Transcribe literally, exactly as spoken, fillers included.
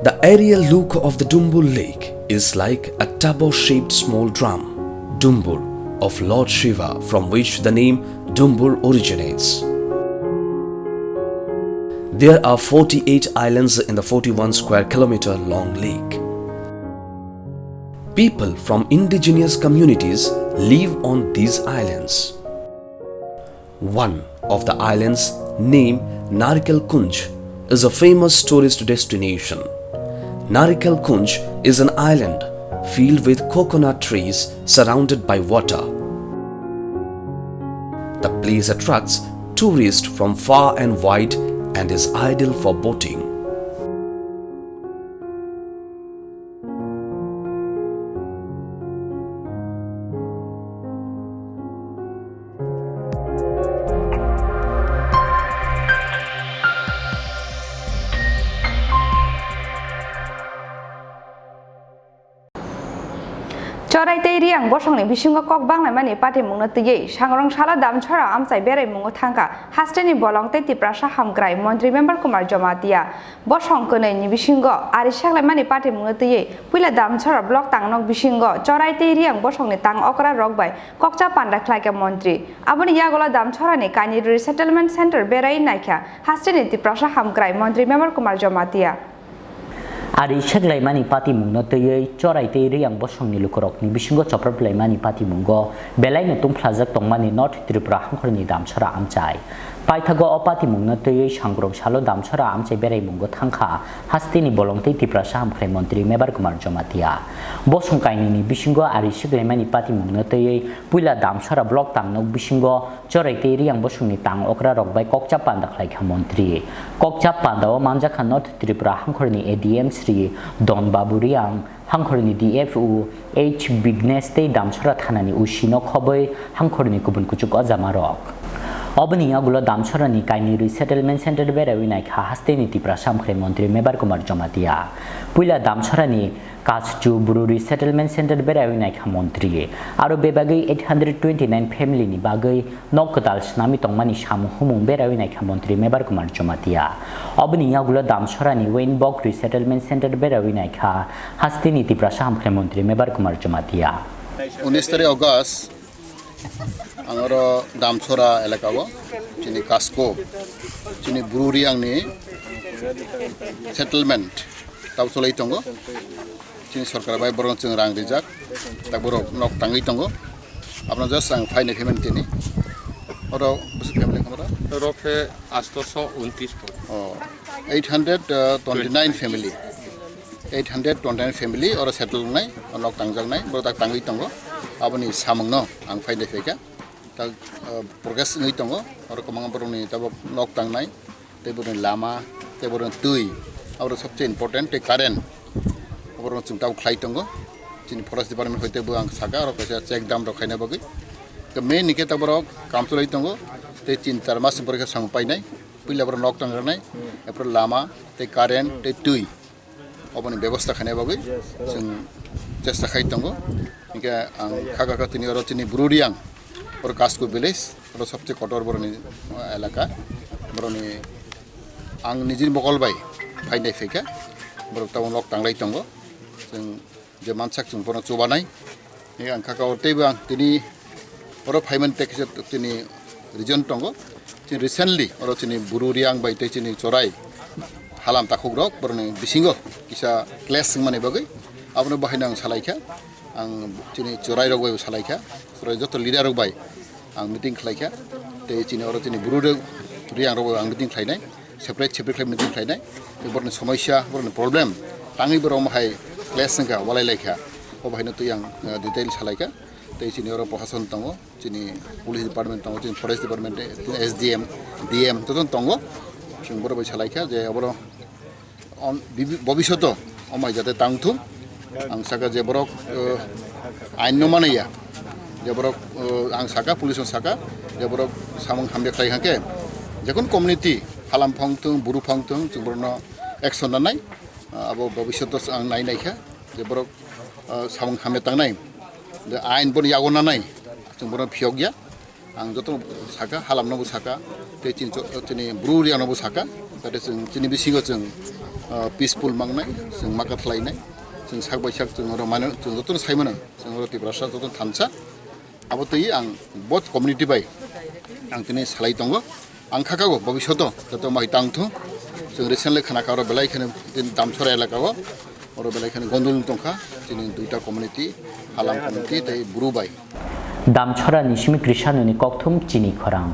The aerial look of the Dumbur Lake is like a tabor-shaped small drum, Dumbur, of Lord Shiva, from which the name Dumbur originates. There are forty-eight islands in the forty-one square kilometer long lake. People from indigenous communities live on these islands. One of the islands, named Narikel Kunj, is a famous tourist destination. Narikel Kunj is an island filled with coconut trees surrounded by water. The place attracts tourists from far and wide and is ideal for boating. Chorai tei Riang bosongni bisingo kok banglaimani patimungno twiwi Sangrong salo Damchora amchai beraimungo thangkha hasteni bolong tei Tiprasa hamkrai montri member Kumar Jamatia. Bosong kwnwi ni bisingo ari seklaimani patimungno twiwi puila Damchora block tangnok bisingo Chorai tei Riang bosongni tang okra rok bai kokcha panda khlaikha montri. Aboni yagulo Damchorani kainwi resettlement center berai naikha hasteni Tiprasa hamkrai montri member Kumar Jamatia. Ari seklaimani patimungno twiwi Chorai tei Riang bosongni lukurokni bisingo chopraplaimani patimungo belaino tungphlajak tongmani North Tripura hangkhorni Damchora amchai. Paithago o patimungno twiwi Sangrong salo Damchora amchai beraimungo thangkha hasteni bolong tei Tiprasa hamkrai montri Mebar Kumar Jamatia. Bosong kainwini bisingo ari seklaimani patimungno twiwi puila Damchora block tangnok bisingo Chorai tei Riang bosongni tang okra rok bai kokcha panda khlaikha montri. Kokcha panda o manjakha North Tripura hangkhorni A D M Sri Don Babu Riang, hangkhorni D F O H Bignes tei Damchora thanani O C no khobwi hangkhorni kubun kuchuk ojama rok. Oboni yagulo Damchorani kainwi resettlement center beraiwi naikha hasteni Tiprasa hamkrai montri Mebar Kumar Jamatia. Puila Damchorani Kaschu Bru Resettlement Center beraiwi naikha montri. Aro bebagwi eight hundred twenty nine family ni bagwi nok kwtal swnamwi tongmani samung humung beraiwi naikha montri Mebar Kumar Jamatia. Oboni yagulo Damchorani Weinbok Resettlement Center beraiwi naikha hasteni Tiprasa hamkrai montri Mebar Kumar Jamatia. Unis tarik August, ang oro Damchora elaka o, chini Kasko, chini Bru Riang ni settlement tau cholai tongo. Chini sorkar bai borok chwng rang rijak, tak borok nok tangwi tongo. Abno just ang phainai phaimani tini. Oro bwswk family khamara? Oro khe astoso untris po. Oh, eight hundred twenty nine family. Eight hundred twenty nine family oro settle wngnai, o nok tangjaknai, borok tak tangwi tongo. Aboni samungno ang phainai phaikha. Tak, ah, progress wngwi tongo. Oro kwbangma borokni tabuk nok tangnai. Tei borokni lama, tei borokni twi, abo sobse important, tei current, abo chwng tabuk khlai tongo. Chini forest department hoi teibo ang saka, oro kaisa check dam rok khaina bagwi. Tei main ni khe ta borok kam cholai tongo, tei chin char mas ni pore khe samung painai, puila borok nok tang rwnai, apore lama, tei current, tei twi. Oboni bebosta khaina bagwi chwng chesta khai tongo. Hinkhe ang kha kha kha tini oro chini Bru Riang, oro Kasko village, oro sobse kotor boroni, uh, elaka, boroni ang nijini mokol bai phainai phaikha, borok tabuk nok tanglai tongo. Chwng je mansak chwng bono chubanai. Ang kha kha o teibo ang tini oro phaimani tei kisa tini region tongo. Chini recently oro chini Bru Riang bai tei chini Chorai halam takhuk rok borokni bisingo kisa clash wngmani bagwi abono bahaino ang salaikha. Ang chini Chorai rok bai salaikha. Chorai joto leader rok bai ang meeting khlaikha. Tei chini oro chini Bru Riang rok bai ang meeting khlainai. Separate separate khlai meeting khlainai. Tei borokni somosya, borokni problem tangwi borok omo hai clash wngkha, walai laikha. O bahaino twi ang, eh, detail salaikha. Tei chini oro prohason tongo, chini police department tongo, chini forest department, chini S D M, D M jotono tongo. Chwng borok bai salaikha je oborok on, bibi-, bobishoto omai jate tang thung. Ang saka je borok, eh, ain no manaya. Je borok, eh, ang saka, police no saka, je borok samung hamya khlai hangke, jekun community, halam phang thung, buru phang thung, chwng borokno action nanai. Ah, abo bobishoto ang nai naikha, je borok, ah, samung hamya tangnai. Je ain bono yago nanai, chwng borokno phiyokya. Ang joto saka, halamno bo saka, tei chini cho-, chini Bru Riangno bo saka, jate chwng chini bisingo chwng ah, peaceful mangnai, chwng ma kwthlainai, chwng sak bai sak chwng oro mano, chwng jotono sai mano, chwng oro Tiprasa jotono thansa. Abo twi ang both community bai ang tini salai tongo. Ang khakago bobishoto joto mai tang thung. Chwng recently khana ka oro belai kheno tin Damchara elaka o, oro belai kheno gondol tongkha chini duita community, Halam community tei Bru bai. Damchara ni simi Krishanoni kokthum chini khorang.